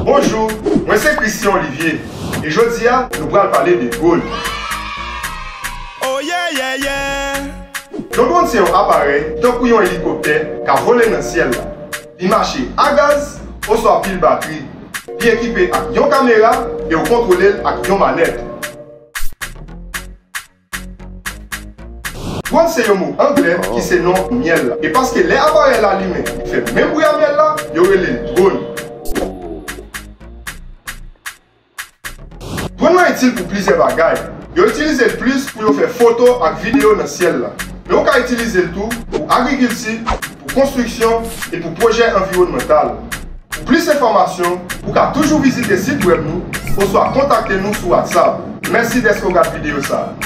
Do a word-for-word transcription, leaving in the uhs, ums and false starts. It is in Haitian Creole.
Bonjou, mwen se Christian Olivier, e jodi a, nou pral pale de dwòn. Oh yeah, yeah, yeah. Yon dwòn se yon aparèy, tankou yon elikoptè, ka vole nan syèl la. Li mache a gaz oswa pil batri. Li ekipe ak yon kamera e w kontwole l ak yon manèt. Dwòn se yon mo anglè ki se non myèl la. E paske lè aparèy la limen, li fè menm bri a myèl la, yo rele l dwòn. Dwòn nan itil pou plizyè bagay. Yo itilize l plis pou yo fè foto ak videyo nan syèl la. Men ou ka itilize l tou pou agrikilti, pou konstriksyon e pou pwojè anviwònmantal. Pou plis enfòmasyon, ou ka toujou vizite sit wèb nou oswa kontakte nou sou WhatsApp. Mèsi dèske w gad videyo sa a.